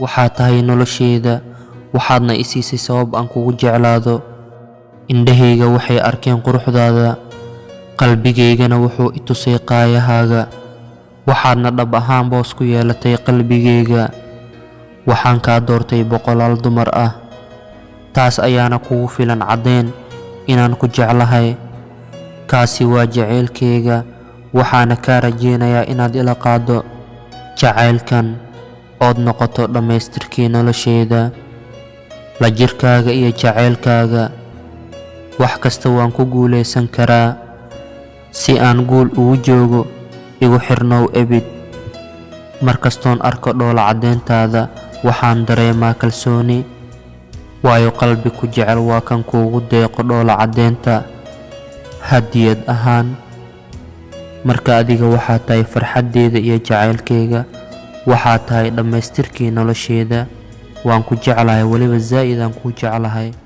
Waxaad tahay nolosheyda, waxaadna i siisay sabab aan kugu jeclaado. Indhahayga waxay arkeen quruxdaada, qalbigaygana wuxuu i tusay qaayahaaga. Waxaadna dhab ahaan boos ku yeelatay qalbigayga. Waxaan kaa doortay boqolaal dumar ah, taas ayaana kugu filan caddeyn inaan ku jeclahay. Kaasi waa jacaylkayga, waxaana kaa rajaynayaa inaad ila qaaddo jacaylkan ood noqoto dhammaystirkii nolosheyda. La jirkaaga iyo jacaylkaaga, wax kasta waan ku guulaysan karaa. Si aan guul ugu joogo, igu xirnow ebid. Markastoon arko dhoola caddeyntaada, waxaan dareemaa kalsooni, waayo qalbi ku jecel waa kan kuugu deeqo dhoola caddeynta hadiyad ahaan. Marka adiga waxaad tahay farxaddeyda iyo jacaylkayga, waxaad tahay dhammaystirkii nolosheyda. Waan ku jeclahay, weliba zaa'id aan kuu jeclahay.